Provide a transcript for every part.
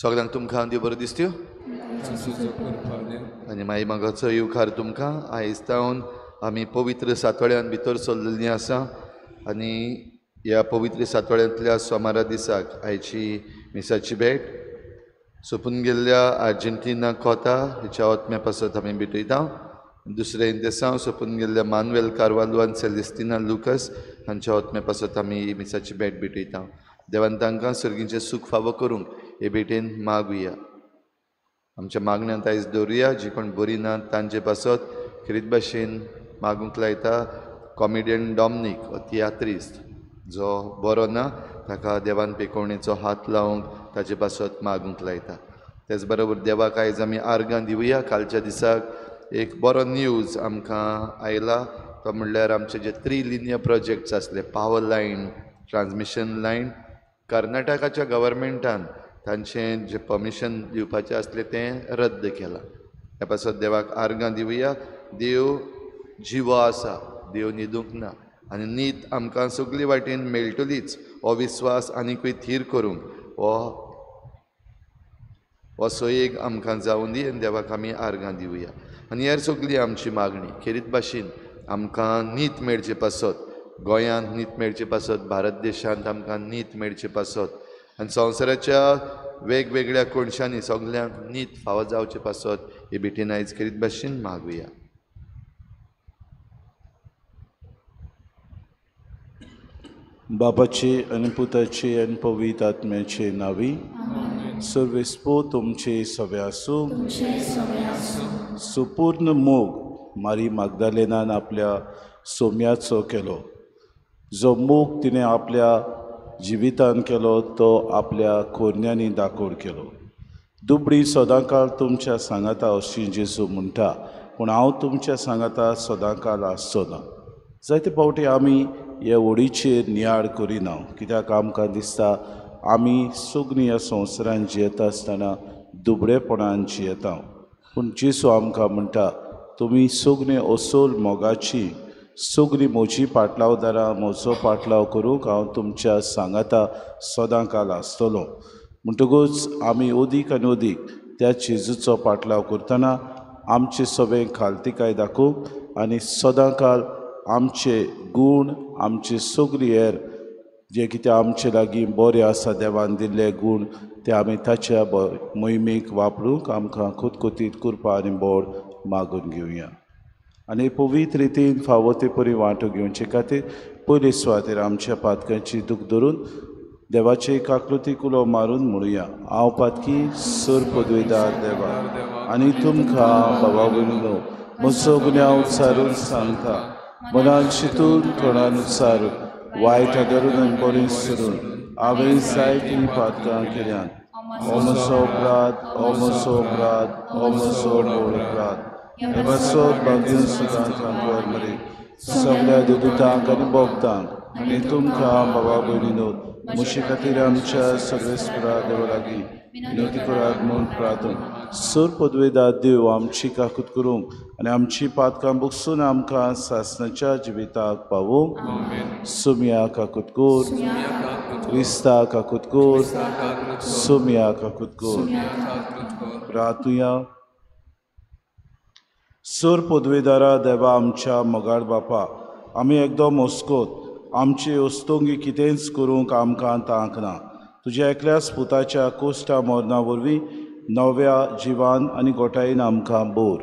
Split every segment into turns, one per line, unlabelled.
सगळ्यांक तुमकां देव बरो दिसत्यो आनी मागीर मागाचो येवकार तुमकां. आयज तावन आमी पवित्र सातोळ्यान भितर सरलेलीं आसा आनी ह्या पवित्र सातोळ्यांतल्या सोमारा दिसाक आयची मिसाची भेट सोंपून गेल्ल्या आर्जेंटिना कोता हिच्या ओतम्या पासत आमी भेटयता. दुसरें देसांव सोंपून गेल्ल्या मानुएल कार्वालो आनी सेलेस्तिना लुकस हांच्या ओतम्या पासत आमी ही मिसाची भेट भेटयता. देवान तांकां सर्गीचें सूख फावो करूंक हे भेटेन मागुया. आमच्या मागण्यांत आयज दवरुया जी कोण बरी ना तांचे पासत खेरीत भाशेन मागूंक लायता. कॉमेडियन डॉमनीक हो तियात्रिस्त जो बरो ना ताका देवान पेकोवणेचो हात लावंक ताचे पासत मागूंक लायता. तेच बरोबर देवाक आयज आमी आर्गां दिवया. कालच्या दिसाक एक बरो न्यूज आमकां आयला तो म्हणल्यार आमचे जे थ्री लिनियर प्रोजेक्ट्स आसले पावर लायन ट्रान्समिशन लायन कर्नाटकाच्या गव्हर्मेंटान तांचें जें परमिशन दिवपाचें आसलें तें रद्द केलां. ह्या पासत देवाक आर्गां दिवया. देव जिवो आसा, देव न्हिदूंक ना आनी न्हीद आमकां सगली वाटेन मेळटलीच हो विस्वास आनीकूय थीर करूंक हो सोयेक आमकां जावं दी आनी देवाक आमी आर्गां दिवया. आनी हेर सगली आमची मागणी खेरीत भाशेन आमकां न्हीद मेळचे पासत, गोंयांत न्हीद मेळचे पासत, भारत देशांत आमकां न्हीद मेळचे पासत आनी संवसाराच्या वेगवेगळ्या कोनशांनी सगल्यांक न्हीद फावो जावचे पासत हे भेटेन आयज खेरीत भाशेन मागुया.
बापाचे आनी पुताचे आनी पवित्र आत्म्याचे नांवी. सर्वेस्पो तुमचे सवे आसूं. सुपूर्ण मोग मारी मागदालेनान आपल्या सोम्याचो केलो. जो मोग तिणें आपल्या जिवितान केलो तो आपल्या कोरण्यांनी दाखोड केलो. दुबळी सदांकाळ तुमच्या सांगाता अशी जेजू म्हणटा, पूण हांव तुमच्या सांगाता सदांकाळ आसचो ना. जायते फावटी आमी हे ओडीचेर नियाळ करिना, कित्याक आमकां दिसता आमी सगळीं ह्या संवसारान जियेता आसतना दुबळेपणान जियेता. पूण जेजू आमकां म्हणटा, तुमी सगळीं असोल मोगाची, सगळीं म्हजी पाटलावदारां म्हजो पाटलाव करूंक हांव तुमच्या सांगाता सदांकाळ आसतलो. म्हणटकूच आमी अदीक आनी अदीक त्या जेजूचो पाटलाव करतना आमचे सगळें खालतिकाय दाखोवंक आनी सदांकाळ आमचे गूण, आमचे सगळी हेर जे कितें आमचे लागीं बरें आसा देवान दिल्ले गूण ते आमी ताच्या मोहिमेक वापरूंक आमकां खुतखुतीत कृपा आनी बोड मागून घेवया. आनी पवित्र रितीन फावो ते परी वांटो घेवचे खातीर पयले सुवातेर आमच्या पातकांची दूख धरून देवाचे काकृती उलो मारून म्हणुया, हांव पातकी सर पदवेदार देवा आनी तुमकां बाबा भयणीनो म्हजो गुन्यांव उच्चारून सांगता. मनान चिंतून तोंडान उच्चारून वायट धरून आनी बरें सोडून हांवें जायतीं पातकां केल्यात. हो म्हजो अपराध, हो म्हजो अपराध, हो म्हजो व्हड अपराध. हे पासत भाग्य सुद्दां तांकां मरे सगळ्या दुदुतांक आनी भोगतांक आनी तुमकां बाबा भयणीनो म्हजे खातीर आमच्या सगळे देवा लागीं विनवती करात म्हूण प्रार्थना. सर पदवेदार देव आमची काकूत करूंक आनी आमची पातकां बगसून आमकां सासणाच्या जिविताक पावोवंक. सुमया काकूत कर, क्रिस्ता काकूत कर, सुमया काकूत कर. प्रार्थुया. सर पदवेदारा देवा आमच्या मोगाळ बापा, आमी एकदम अस्कोत आमचे अस्तोंगी कितेंच करूंक आमकां तांक ना. तुज्या एकल्याच पुताच्या कोश्टा मरणा वरवीं नव्या जिवान आनी गोठायेन आमकां बोर.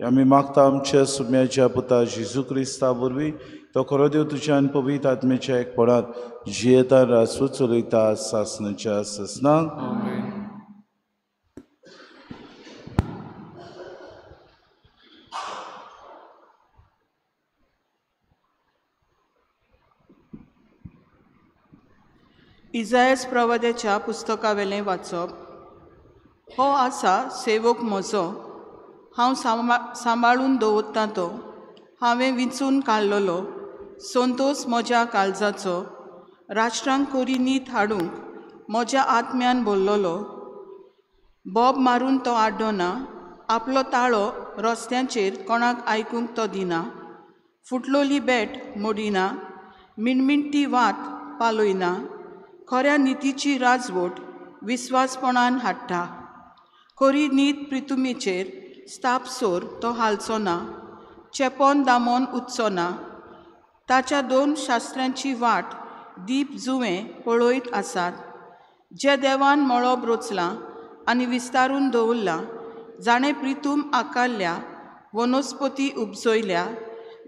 आमी मागता आमच्या सुम्याच्या पुता जेजू क्रिस्ता वरवीं, तो खरो देव तुज्या आनी पवित्र आत्म्याच्या एकपणांत जियेता रासू चलयता सासणाच्या सासणाक.
इजायस प्रवाद्याच्या पुस्तकावेलें वाचप. हो आसा सेवक म्हजो, हांव सांबाळून दवरतां तो, हांवें विंचून काडलेलो, संतोस म्हज्या काळजाचो, राष्ट्रांक कोरी नीत हाडूंक म्हज्या आत्म्यान बोल्लोलो. बोब मारून तो आड्डना, आपलो ताळो रस्त्यांचेर कोणाक आयकूंक तो दिना, फुटलोली बेट मोडिना, मिणमिणटी वात पालयना, खऱ्या नितीची राजवट विस्वासपणान हाडटा. खरी नीत प्रितुमेचेर स्थापसोर तो हालचो ना, चेपोन दामोन उच्चो ना. ताच्या दोन शास्त्र्यांची वाट दीप जुवें पळयत आसात. जे देवान मळब रोचलां आनी विस्तारून दवरलां, जाणें प्रितूम आकारल्या, वनस्पती उपजयल्या,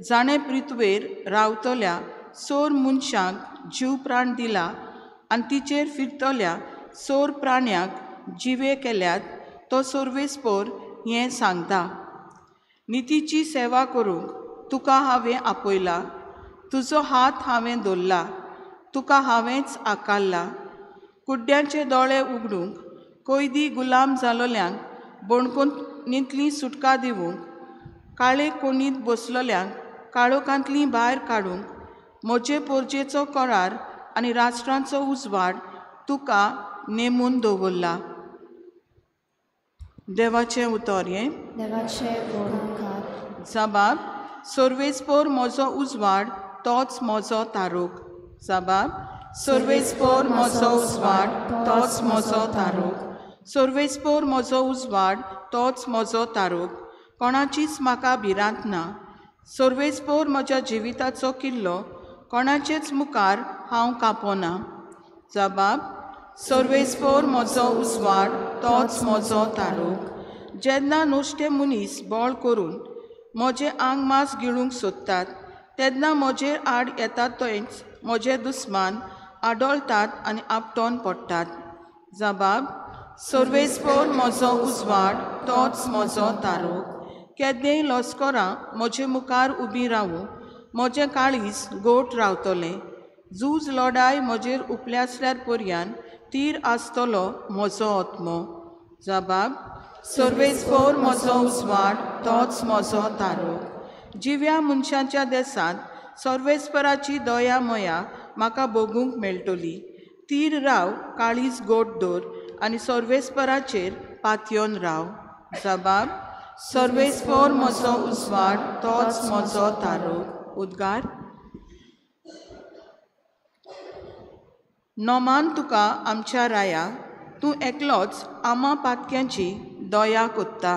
जाणें पृथ्वेर रावतल्या सोर मनशांक जीव प्राण दिला आनी तिचेर फिरतल्या सोर प्राण्यांक जिवे केल्यात, तो सर्वेस्पोर हें सांगता. नितीची सेवा करूंक तुका हांवें आपयला, तुजो हात हांवें धरला, तुका हांवेंच आकारला. कुड्ड्यांचे दोळे उगडूंक, कैदी गुलाम जालोल्यांक बणकोनींतली सुटका दिवंक, काळे कोणींत बसलोल्यांक काळोखांतली भायर काडूंक, म्हजे पोरजेचो करार आनी राष्ट्रांचो उजवाड तुका नेमून दवरला. देवाचें उतर हें. जबाब: सर्वेस्पोर म्हजो उजवाड, तोच म्हजो तारोक. जबाब: सर्वेस्पोर म्हजो उजवाड, तोच म्हजो तारोक. सर्वेस्पोर म्हजो उजवाड, तोच म्हजो तारोक. कोणाचीच म्हाका भिरांत ना. सर्वेस्पोर म्हज्या जिविताचो किल्लो, कोणाचेच मुखार हांव कांपना. जबाब: सर्वेस्पोर म्हजो उजवाड, तोच म्हजो तारोक. जेन्ना नुस्ते मनीस बळ करून म्हजें आंग मास गिळूंक सोदतात, तेन्ना म्हजेर आड येतात थंयच म्हजे दुस्मान आडोळटात आनी आपटोन पडटात. जबाब: सर्वेस्पोर म्हजो उजवाड, तोच म्हजो तारोक. केदेंय लस्करां म्हजे मुखार उबीं रावूं, म्हजें काळीज गोट रावतलें. झूज लडाय म्हजेर उपल्यासल्यार पर्यान तीर आसतलो म्हजो आत्मो. जबाब: सर्वेस्पोर म्हजो उजवाड, तोच म्हजो तारोक. जिव्या मनशांच्या देसांत सर्वेस्पराची दया मया म्हाका भोगूंक मेळटली. तीर राव, काळीज गोट दवर आनी सर्वेस्पराचेर पातयेवन राव. जबाब: सर्वेस्पोर म्हजो उजवाड, तोच म्हजो तारोक. उद्गार: नोमान तुका आमच्या राया, तूं एकलोच आमा पातक्यांची दया कोत्ता.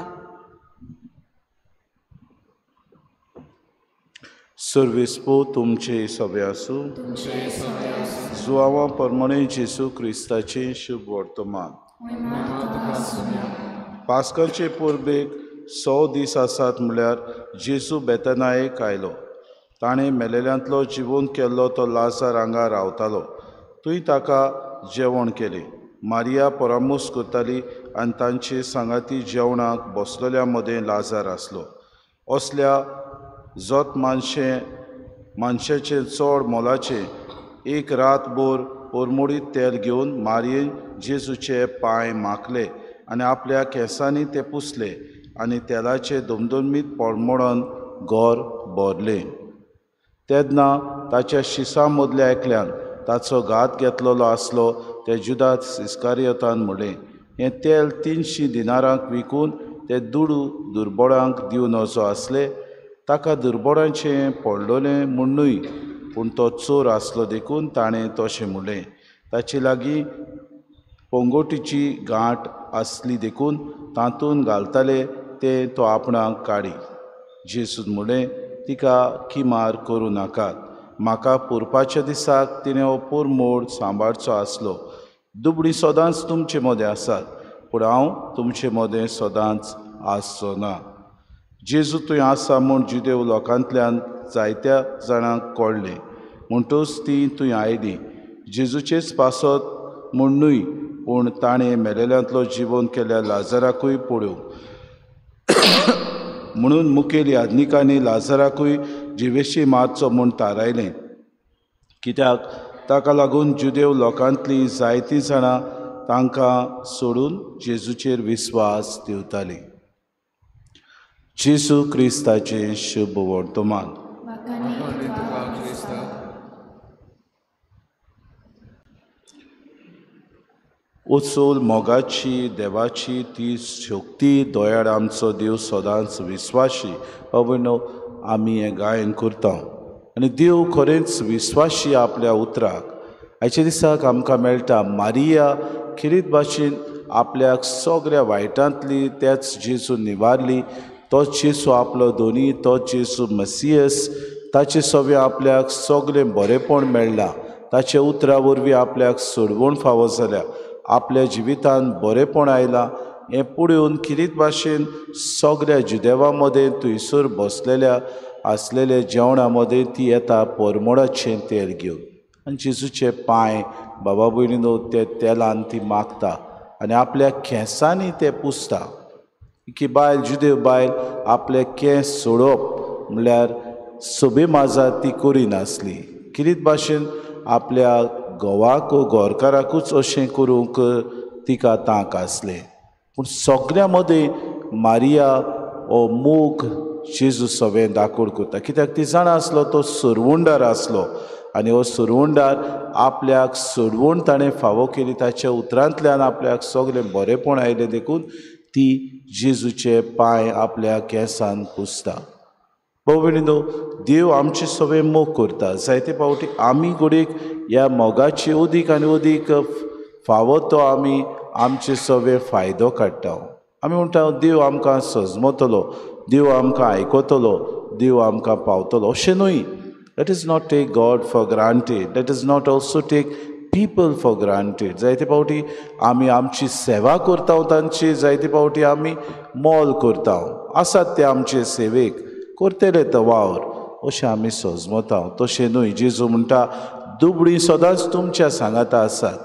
सर्वेस्पोर तुमचे सगळे आसूं. जुआंवा परमणे जेजू क्रिस्ताचें शुभ वर्तमान. पास्काचे परबेक 100 दीस आसात म्हळ्यार जेजू बेतनायेक आयलो. ताणें मेलेल्यांतलो जिवोन केल्लो तो लाजार हांगा रावतालो. थंय ताका जेवण केलें. मारिया परामोस करताली आनी तांचे सांगाती जेवणाक बसलेल्या मदें लाजार आसलो. असल्या जोत मानशेचें चड मोलाचें एक रातभर परमोडीत तेल घेवन मारयेन जेजूचे पांय माखले आनी आपल्या केंसांनी ते पुसले आनी तेलाचे दमदमीत परमोडान घर भरलें. तेन्ना ताच्या शिसां मदल्या एकल्यान ताचो घात घेतलेलो आसलो ते जुदास इस्कारियोतान म्हणलें, हें तेल 300 दिनारांक विकून ते दुडू दुर्बोळांक दिवं नजो आसले. ताका दुर्बोळांचें पडलेलें म्हूण न्हय, पूण तो चोर आसलो देखून ताणें तशें म्हणलें. ताचे लागीं पंगोटीची गांठ आसली देखून तातूंत घालताले तें तो आपणाक काडी. जेजून म्हणलें, तिका किमार करूं नाकात. म्हाका पुरपाच्या दिसाक तिणें हो पोरमोड सांबाळचो आसलो. दुबळीं सदांच तुमचे मदें आसात, पूण हांव तुमचे मदें सदांच आसचो ना. जेजू थंय आसा म्हूण जुदेव लोकांतल्यान जायत्या जाणांक कळ्ळें, म्हणटूच ती थंय आयली. जेजूचेच पासत म्हूण न्हय, पूण ताणें मेलेल्यांतलो जिवन केल्या लाजराकूय पळोवंक म्हणून मुखेल याज्ञिकांनी लाजराकूय जिवेशी मारचो म्हूण थारायलें. कित्याक ताका लागून जुदेव लोकांतलीं जायतीं जाणां तांकां सोडून जेजूचेर विस्वास दिवतालीं. जेजू क्रिस्ताचें शुभ वर्तमान. उत्सूल मोगाची देवाची ती शक्ती दयाळ आमचो देव सदांच विस्वाशी. बाबा आमी हें गायन करता आनी देव खरेंच विस्वाशी आपल्या उतराक. आयच्या दिसाक आमकां मेळटा मारिया खेरीत भाशेन आपल्याक सगळ्या वायटांतली त्याच जेजू निवारली. तोच जेजू आपलो दोनी, तोच जेजू मसियस, ताचे सवे आपल्याक सगळें बरेंपण मेळ्ळां. ताचे उतरां वरवीं आपल्याक सोडवण फावो जाल्या, आपल्या जिवितान बरेंपण आयलां. हें पळोवन खेरीत भाशेन सगळ्या जुदेवा मदें थंयसर बसलेल्या आसलेल्या जेवणा मदें ती येता परमळाचें तेल घेवन आनी जेजूचे पांय बाबा भयणीनो ते तेलान ती मागता आनी आपल्या केंसांनी ते पुसता. की बायल, जुदेव बायल आपले केंस सोडप म्हणल्यार सोबे माजा ती करिनासली. खेरीत भाशेन आपल्या घोवाक घरकाराकूच अशें करूंक तिका तांक आसलें. पूण सगळ्यां मदें मारिया हो मोग जेजू सवें दाखोड करता, कित्याक ती जाणा आसलो तो सरवंडार आसलो आनी हो सरवंडार आपल्याक सोडवण ताणें फावो केली. ताच्या उतरांतल्यान आपल्याक सगळें बरेंपण आयलें देखून ती जेजूचे पांय आपल्या केंसान पुसता. भाव भयणीनो, देव आमचे सगळे मोग करता. जायते फावटी आमी घडयेक ह्या मोगाची अदीक आनी अदीक फावो तो आमी आमचे सगळे फायदो काडटा. आमी म्हणटा देव आमकां सजमतलो, देव आमकां आयकतलो, देव आमकां पावतलो. अशें न्हय. Let us not take God for granted. Let us not also take people for granted. जायते फावटी आमी आमची सेवा करता तांची, जायते फावटी आमी मोल करता. आसात ते आमचे सेवेक करतले तो वावर अशें आमी सजमता. तशें न्हय. जेजू म्हणटा दुबळीं सदांच तुमच्या सांगाता आसात.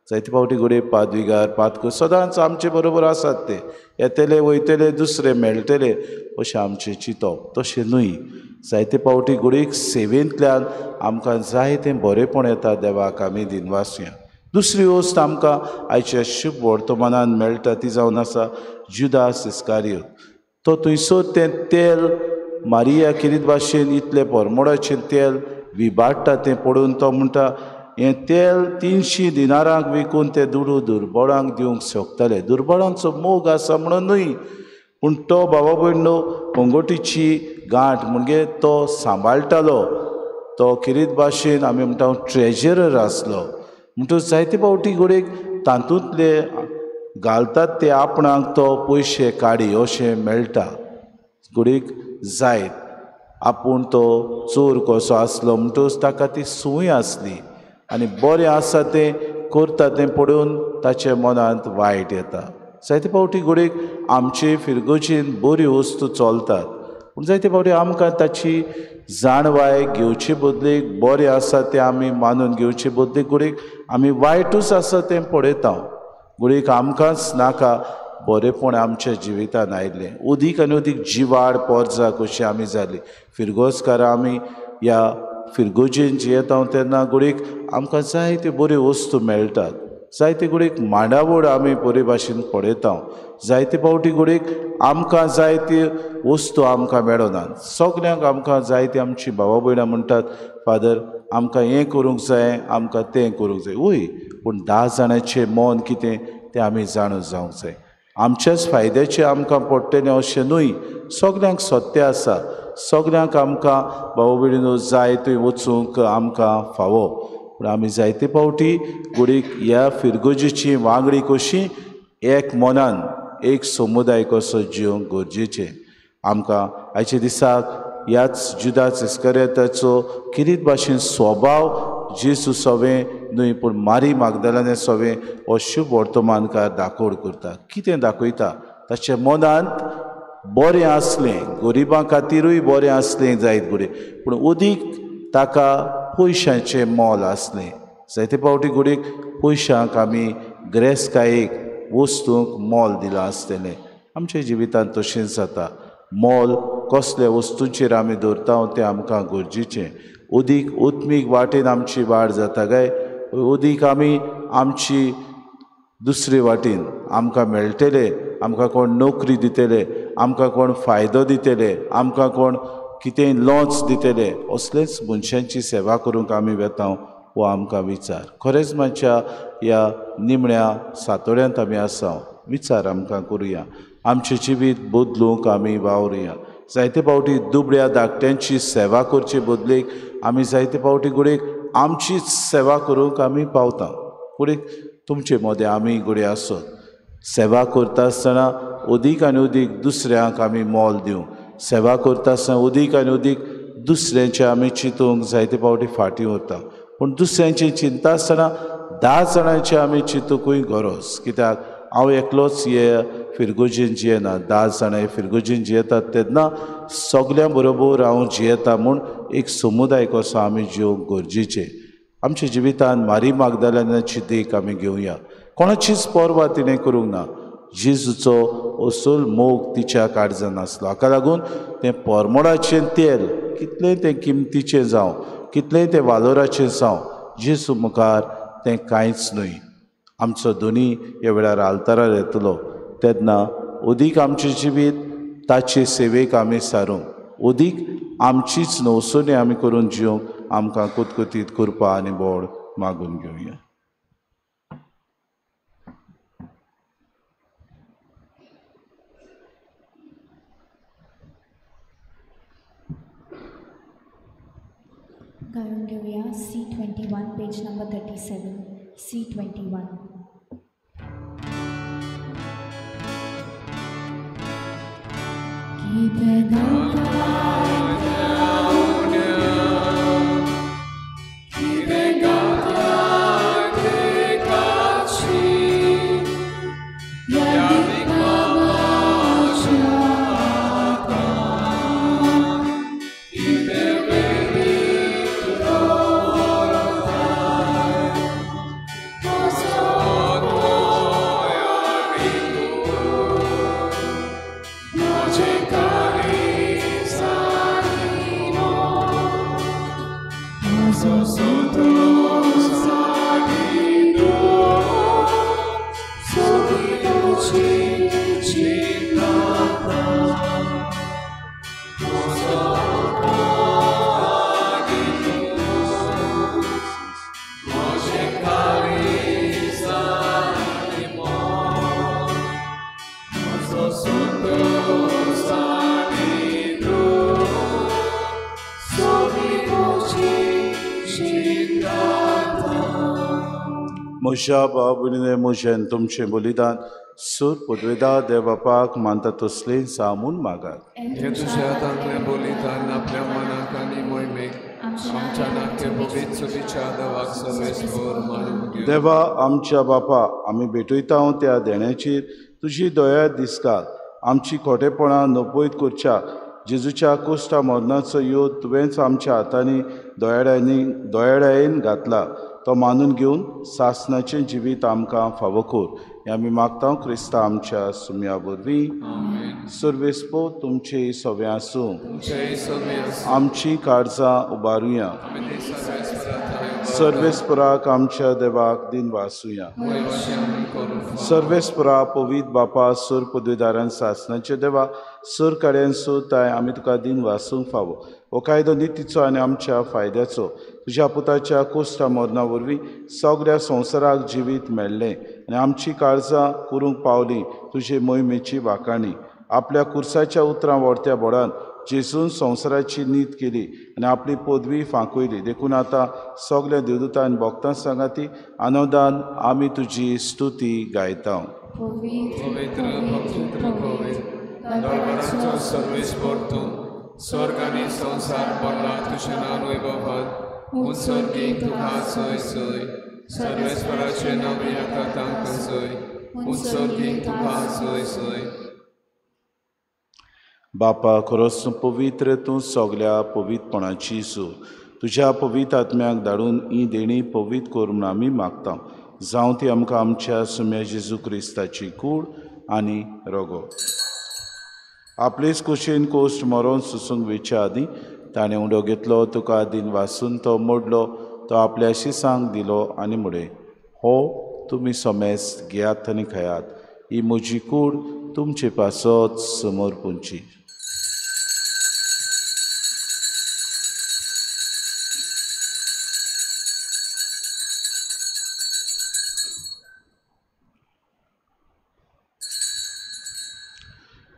जायते फावटी घडये पादविगार पादकू सदांच आमचे बरोबर आसात, ते येतले वयतले दुसरे मेळटले अशें आमचें चिंतप. तशें न्हय. जायते फावटी घडयेक सेवेंतल्यान आमकां जाय तें बरेंपण येता. देवाक आमी दिनवासया. दुसरी वस्त आमकां आयच्या शुभ वर्तमानान मेळटा ती जावन आसा जुदास इस्कारियोत. तो थंयसर तें तेल मारिया खेरीत भाशेन इतलें परमळाचें तेल विबाडटा तें पळोवन तो म्हणटा हें तेल 300 दिनारांक विकून ते दुडू दुर्बळांक दिवंक शकतले. दुर्बळांचो मोग आसा म्हणून न्हय, पूण तो बाबा भयणो पंगोटीची गांठ म्हणजे तो सांबाळटालो. तो खेरीत भाशेन आमी म्हणटा ट्रेजरर आसलो. म्हणटकच जायते फावटी घडयेक तातूंतले घालतात ते आपणाक तो पयशे काडी अशें मेळटा. घडयेक जायत आपूण तो चोर कसो आसलो म्हणटकच ताका ती संवय आसली आनी बरें आसा तें करता तें पळोवन ताच्या मनांत वायट येता. जायते फावटी घडयेक आमचे फिरगोजेन बऱ्यो वस्तू चलतात, पूण जायते फावटी आमकां ताची जाणवाय घेवचे बदलेक बरें आसा तें आमी मानून घेवचे बदलेक घडयेक आमी वायटूच आसा तें पळयता. घडयेक आमकांच नाका बरेंपण आमच्या जिवितान आयिल्लें. अदीक आनी अदीक जिवाड पोरजा कशी आमी जाली. फिरगोजकारां आमी ह्या फिरगोजेन जियेता तेन्ना घडयेक आमकां जायत्यो बऱ्यो वस्तू मेळटात. जायते घडयेक मांडावळ आमी बरे भाशेन पळयता. जायते फावटी घडयेक आमकां जाय ती वस्तू आमकां मेळना. सगल्यांक आमकां जायते आमची भावा भयणां म्हणटात फादर आमकां हें करूंक जाय, आमकां तें करूंक जाय. वय, पूण 10 जाणांचें मन कितें तें आमी जाणून जावंक जाय. आमच्याच फायद्याचें आमकां पडटलें अशें न्हय. सगल्यांक सत्य आसा, सगल्यांक आमकां भाव भयणीनो जाय थंय वचूंक आमकां फावो. पूण आमी जायते फावटी घडयेक ह्या फिरगोजेची वांगडी कशी एक मनान एक समुदाय कसो जिवंक गरजेचें. आमकां आयच्या दिसाक ह्याच जुदास इस्कारियोताचो खेरीत भाशेन स्वभाव जेजू सवें न्हय पूण मारी मागदालाने सवें हो शुभ वर्तमानकार दाखोड करता. कितें दाखयता? ताच्या मनांत बरें आसलें, गरिबां खातीरूय बरें आसलें जायत घडये, पूण अदीक ताका पयशांचें मोल आसलें. जायते फावटी घडयेक पयशांक आमी गिरेस्तकायेक वस्तूंक मोल दिलां आसतलें. आमच्या जिवितांत तशेंच जाता. मोल कसल्या वस्तूंचेर आमी दवरता तें आमकां गरजेचें. अदीक उत्मीक वाटेन आमची वाड जाता काय अदीक आमी आमची दुसरे वाटेन आमकां मेळटले, आमकां कोण नोकरी दितले, आमकां कोण फायदो दितले, आमकां कोण कितेंय लॉन्स दितले, असलेच मनशांची सेवा करूंक आमी वेता हो आमकां विचार. खरेंच मातशा ह्या निमण्या सातोड्यांत आमी आसा, विचार आमकां करुया, आमचें जिवीत बदलूंक आमी वावरुया. जायते फावटी दुबळ्या धाकट्यांची सेवा करचे बदलेक आमी जायते फावटी घडयेक आमचीच सेवा करूंक आमी पावता. घडयेक तुमचे मदें आमी घडये आसत सेवा करता आसतना अदीक आनी अदीक दुसऱ्यांक आमी मोल दिवं, सेवा करता आसतना अदीक आनी अदीक दुसऱ्यांचें आमी चिंतूंक जायते फावटी फाटीं उरता, पूण दुसऱ्यांचें चिंतता आसतना 10 जाणांचें आमी चिंतूंकूय गरज. कित्याक हांव एकलोच हे फिरगोजीन जियेना, 10 जाणां हे फिरगोजीन जियेतात तेन्ना सगल्यां बरोबर हांव जियेता म्हूण एक समुदाय कसो आमी जिवंक गरजेचें. आमच्या जिवितान मारी मागदालेनाची देख आमी घेवया. कोणाचीच पर्वा तिणें करूंक ना, जेजूचो असोल मोग तिच्या काळजान आसलो. हाका लागून तें परमळाचें तेल कितलें तें किमतीचें जावं, कितलें तें वालोराचें जावं, जेजू मुखार तें कांयच न्हय. आमचो दोनी ह्या वेळार आल्तारार येतलो तेन्ना अदीक आमचें जिवीत ताचे सेवेक आमी सारूंक, अदीक आमचीच नवसणी आमी करून जिवंक आमकां कुतकुतीत करपा आनी बोड मागून घेवया.
गाऊन घेऊया C21 page number 37 C21.
म्हज्या भाव भयणीने म्हजें तुमचें बलिदान सूर पदवेदा देव बापाक मानता तसलें जावं म्हूण मागात.
तुज्या हातांतलें बलिदान आपल्या मनाक आनी मोहिमेक आमच्या नाते पवित्र सुविचार देवाक सर्वेस्पर मानून घेवं.
देवा आमच्या बापा, आमी भेटयता त्या देण्याचेर तुजी दया दिसता. आमची खोटेपणां नपयत करच्या जेजूच्या कुश्टा मरणाचो योग तुवेंच आमच्या हातांनी दयाळायेन घातला, तो मानून घेवन सासणाचें जिवीत आमकां फावो कर. हें आमी मागता क्रिस्ता आमच्या सुम्या वरवीं. सर्वेस्पो तुमचें सवें आसूं. आमची काळजां उबारुया. सर्वेस्पराक आमच्या देवाक दिन वासुया. सर्वेस्परा पवित्र बापा सूर पदवीदारान सासणाचे देवा सूर काड्यान ताय आमी तुका दिन वासूंक फावो. हो कायदो नितीचो आनी आमच्या फायद्याचो तुज्या पुताच्या कोश्टा मरणा वरवीं सगळ्या संवसाराक जिवीत मेळ्ळें आनी आमची काळजां करूंक पावली तुजे मोहिमेची वाखाणी. आपल्या कुर्साच्या उतरां व्हरत्या बोडान जेजून संवसाराची नीत केली आनी आपली पदवी फांकयली. देखून आतां सगल्या देवदूतान भक्तां सांगाती आनंदान आमी तुजी स्तुती गायता.
पवित्र पवित्र पवित्र दरबाराचो सर्वेस्पर तूं, स्वर्ग आनी संवसार भरला तुजें नांव वैभवान, उत्सर्गीक तुका सोय सोय, सर्वेस्पराचें नांव येता तांकां सोय, उत्सर्गीक तुका सोय सोय.
बापा खरोच पवित्र तूं सगल्या पवित्रपणाची सू, तुज्या पवित्र आत्म्याक धाडून ही देणी पवित्र कर म्हूण आमी मागता. जावं ती आमकां आमच्या सुम्या जेजू क्रिस्ताची कूड आनी रगो. आपलेच कुशीन कोश्ट मरोन सुसूंक वेच्या आदीं ताणें उडो घेतलो, तुका दिन वासून तो मोडलो, तो आपल्या शिसांक दिलो आनी म्हळें, हो तुमी समेस्त घेयात आनी खायात, ही म्हजी कूड तुमचे पासत समर्पूंची.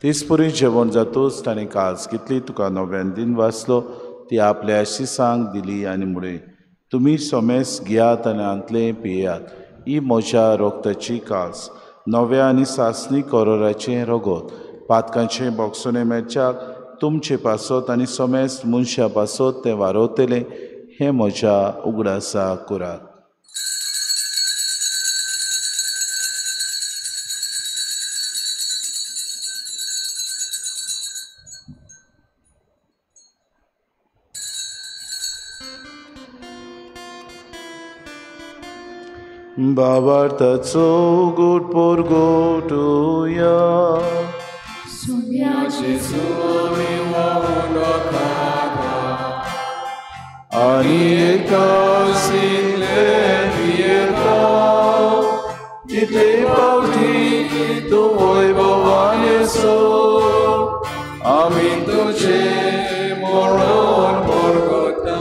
तेचपरी जेवण जातूच ताणें काज घेतली, तुका नव्यान दिन वाचलो, ती आपल्या शिसांक दिली आनी म्हळें, तुमी समेस्त घेयात आनी हांतलें पियेयात, ही म्हज्या रोगताची कास, नव्या आनी सासणी करोराचें रगत, पातकांचें बोगसणें मेळच्याक तुमचे पासत आनी समेस्त मनशां पासत तें वारवतलें. हें म्हज्या उगडासा करात. बाबार्थाचो गोट पोरगोटुया. आनी एकासिल्ले पियेता तितले पावटी तूं वैभवान येसो, आमी तुजें मरण परगटा.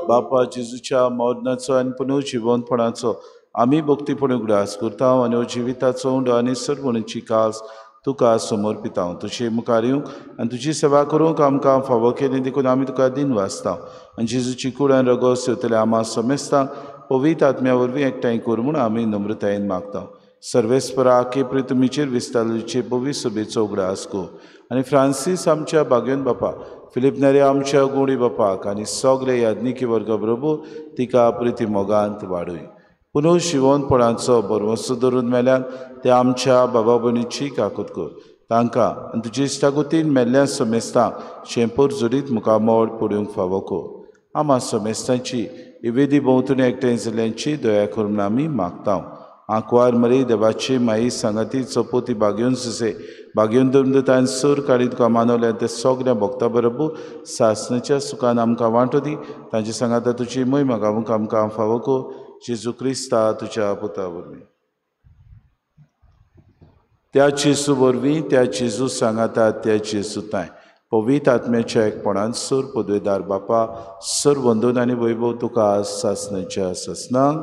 बापा जेजूच्या मरणाचो आनी पुनर्जिवंतपणाचो आमी भक्तीपणी उगडास करता आनी हो जिविताचो उंडो आनी सर्वणीची कास तुका समर्पिता. तुजे मुखार येवंक आनी तुजी सेवा करूंक आमकां फावो केली देखून आमी तुका दिन वाचता. आनी जेजूची कूड आनी रगत सेवतले आमा समेस्तांक पवित्र आत्म्या वरवीं एकठांय कर म्हूण आमी नम्रतायेन मागता. सर्वेस्परा आखे प्रितुमीचेर विस्तारचे पवित्र सभेचो उगडास कर आनी फ्रांसीस आमच्या बागेवन बापा, फिलीप नेरी आमच्या गुणी बापाक आनी सगळे याज्ञिकी वर्ग बरोबर तिका प्रिती मोगांत वाडय. पुनः शिवोनपणाचो बरवसो धरून मेल्यान ते आमच्या बाबा भयणीची काकूत कर. तांकां आनी तुजे इश्टागतीन मेल्ल्या समेस्तांक शेंपूर जुरीत मुखामळ पडूंक फावो कर. आमा समेस्तांची इवेदी भोंवतणी एकठांय जाल्ल्यांची दया कर म्हूण आमी मागता. आंकवार मरी देवाची माई सांगाती चपोती बागेवन सुसे बागेवन धरून तांणी सूर काडी तुका मानवल्या ते सगळ्या भक्ता बरोबर सासणाच्या सुखान आमकां वांटो दी. तांचे सांगाता तुजी मोहिमा गावूंक आमकां फावो कर. जेजू क्रिस्ता तुज्या पुता वरवीं. त्या जेजू वरवीं, त्या जेजू सांगाता, त्या जेजू तांय पवित्र आत्म्याच्या एकपणान सूर पदवेदार बापा सर वंदन आनी वैभव तुका सासणाच्या सासणाक.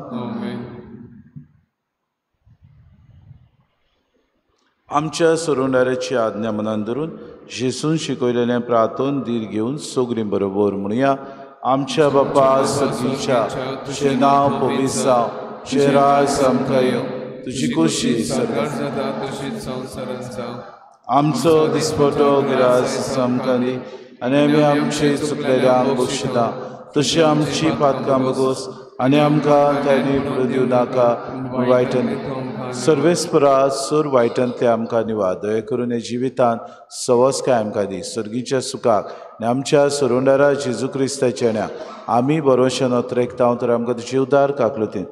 आमच्या सोरोंडाराची आज्ञा मनान धरून जेजून शिकयलेलें प्रार्थन धीर घेवन सगळीं बरोबर म्हणुया. आमच्या बापा सर्गीच्या, तुजें नांव पवित्र जावं, तुजें राज आमकां येवं, तुजी खोशी
सर्गार जाता तशीच संवसारांत जावं.
आमचो दिसपटो गिरास आमकां दी आनी आमी आमचे चुकलेल्यांक बक्षिता तशी आमची पातकां बगोस आनी आमकां तांणी फुडें दिवं नाका वायटन. सर्वेस्परा सूर वायटांतले आमकां निवा, दया करून हे जिवितांत सवसकाय आमकां दी. सर्गीच्या सुखाक आनी आमच्या सोरोंडारा जेजू क्रिस्ताच्या न्या आमी बरोवशान अत्रेकता तर आमकां तुजी उदार काकलुतीन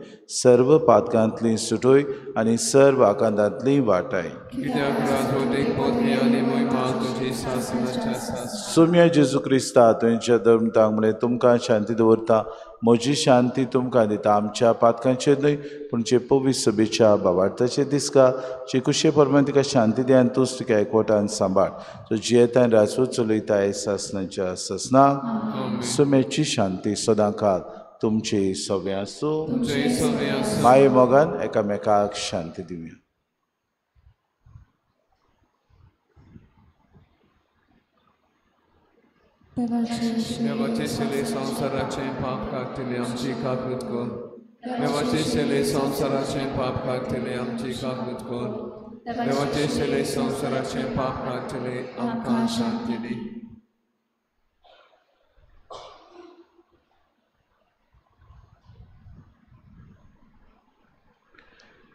सर्व पातकांतली सुटोय आनी सर्व आकांतांतली वाटाय. सुम्या जेजू क्रिस्ता तुमच्या धर्मतांक म्हळें तुमकां शांती दवरता, म्हजी शांती तुमकां दिता. आमच्या पातकांचेर न्हय पूण जे पवित्र सभेच्या बाबार्थाचेर दिसका जे कुशे प्रमाण तिका शांती दी आनी तूंच तिका एकवटान सांबाळ. तो जियेता आनी राजवट चलयता सासणाच्या सासणाक. सुम्याची शांती सदां काळ तुमची सगळें आसूं. माये मोगान एकामेकाक शांती दिवया.
देवाचे शिले संवसाराचें पाप काडटले आमची काकूत कर. देवाचे शिले संवसाराचें पाप काडटले आमची काकूत कर. देवाचे शिले संवसाराचें पाप काडटले आमकां शांती दी.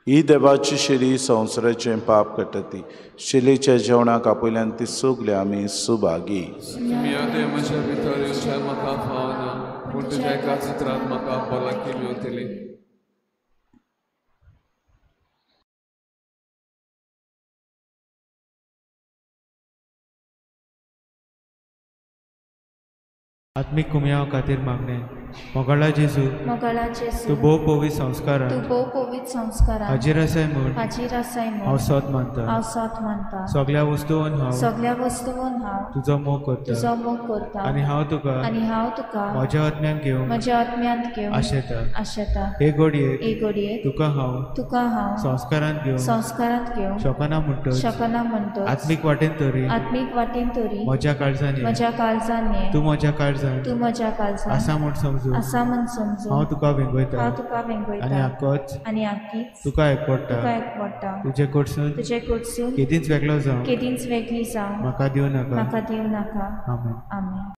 ही देवाची शिली संवसाराचें पाप काडटा ती शिलेच्या जेवणाक आपयल्यान ती सगळी आमी सुभागी.
म्हज्या भितर येवच्या म्हाका फावना, पूण तुज्या एका चित्रांत म्हाका भलायकी मेवतली.
आत्मीक कुमयाव खातीर मागणें. मोगाळा जेजू, तूं भोव पवित्र संस्कारान हाजीर आसाय म्हूण हांव सोद मानता. सगळ्या वस्तून हांव तुजो मोग करता आनी हांव तुका म्हज्या आत्म्यांत घेवंक आशेता. हे घडयेक तुका हांव संस्कारांत घेवंक शकना म्हणटच आत्मीक वाटेन तरी म्हज्या काळजान ये, तूं म्हज्या काळजान आसा म्हूण समजून समजून
आसा म्हण समजून
हांव तुका वेंगयता
हांव तुका वेंगयता
आनी आकोच
आनी आकीच
तुका एकवडटा
तुका एकवडटा.
तुजे कडसून
तुजे कडसून
केदींच वेगळो जावं
केदींच वेगळी जावं
म्हाका दिवं नाका.
म्हाका दिवं नाका.
आमेन.
आमेन.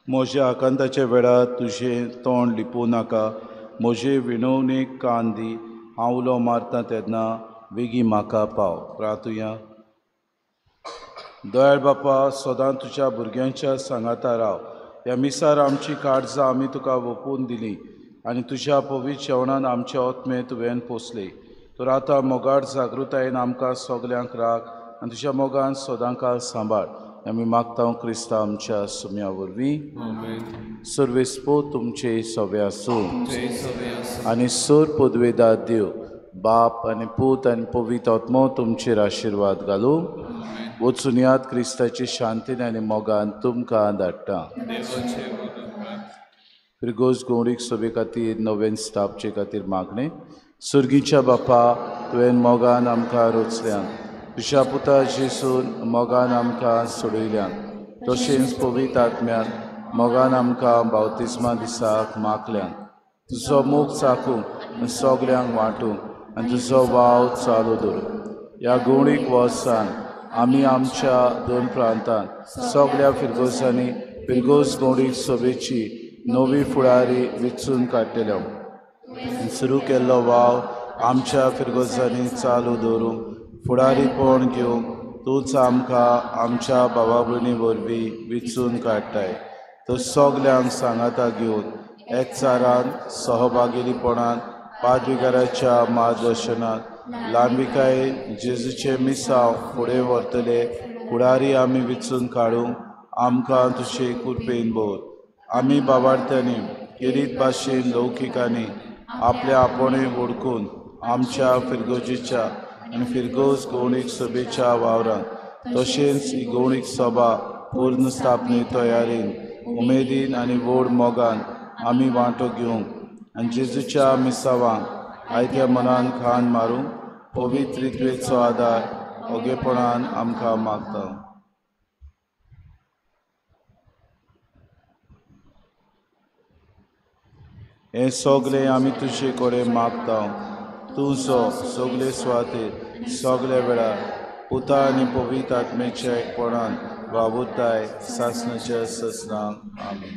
म्हज्या आकांताच्या वेळार तुजें तोंड लिपोवं नाका, म्हजे विनवणेक कान दी. हांव उलो मारता तेन्ना वेगीं म्हाका पाव. प्रार्थुया. दयाळ बापा, सदां तुज्या भुरग्यांच्या सांगाता राव. ह्या मिसार आमची काळजां आमी तुका ओंपून दिली आनी तुज्या पवित्र जेवणान आमचे आत्मे तुवें पोसले. तर आतां मोगाळ जागृतायेन आमकां सगल्यांक राख आनी तुज्या मोगान सदां काळ सांबाळ. आमी मागता क्रिस्ता आमच्या सुम्या वरवीं. सर्वेस्पो तुमचे सवे आसूं आनी सर पदवेदार देव बाप आनी पूत आनी पवित्र आत्मो तुमचेर आशिर्वाद घालूं. वचून याद क्रिस्ताची शांतीन आनी मोगान तुमकां धाडटा. फिरगोज गौरीक सभे खातीर नवें स्थापचे खातीर मागणें. सुर्गीच्या बापा, तुवें मोगान आमकां रचल्यान, तुज्या पुता जेसून मोगान आमकां सोडयल्यान, तशेंच पवित्र आत्म्यान मोगान आमकां बावतिज्मा दिसाक मागल्यान. तुजो मोग चाखूंक आनी सगल्यांक वांटूंक आनी तुजो वाव चालू दवरूं. ह्या गवणीक वर्सान आमी आमच्या दोन प्रांतांत सगल्या फिरगोजांनी फिरगोज गवणीक सभेची नवी फुडारी विचून काडटले. सुरू केल्लो वाव आमच्या फिरगोजांनी चालू दवरूंक फुडारीपण घेवंक तूंच आमकां आमच्या भावा भयणी वरवीं विचून काडटाय. तो सगल्यांक सांगाता घेवन एकचारान सहभागीपणान पादविगाराच्या मार्गदर्शनात ल्हानविकायेन जेजूचे मिसांव फुडें व्हरतले फुडारी आमी विचून काडूंक आमकां तुजे कृपेन भर. आमी बाबार्थ्यांनी केरीत भाशेन लौकिकांनी आपल्या आपोणे वळखून आमच्या फिरगोजीच्या आनी फिरगोज गवणीक सभेच्या वावरान तशेंच ही गवणीक सभा पूर्ण स्थापने तयारीन उमेदीन आनी व्हड मोगान आमी वांटो घेवंक आनी जेजूच्या मिसावांक आयत्या मनान खान मारूंक पवित्र त्वेचो आदार ओगेपणान आमकां मागता. हें सगळें आमी तुजे कडेन मागता, तूं जो सगळे सुवातेर सगळ्या वेळार पुता आनी पवित्र आत्म्याच्या एकपणान वावुरताय सासणाच्या ससनाक. आमेन.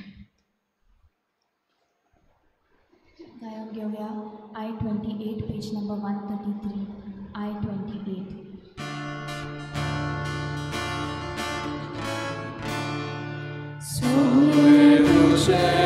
गायन घेवया I-28 page number 133. I-28.
सगळें तुजें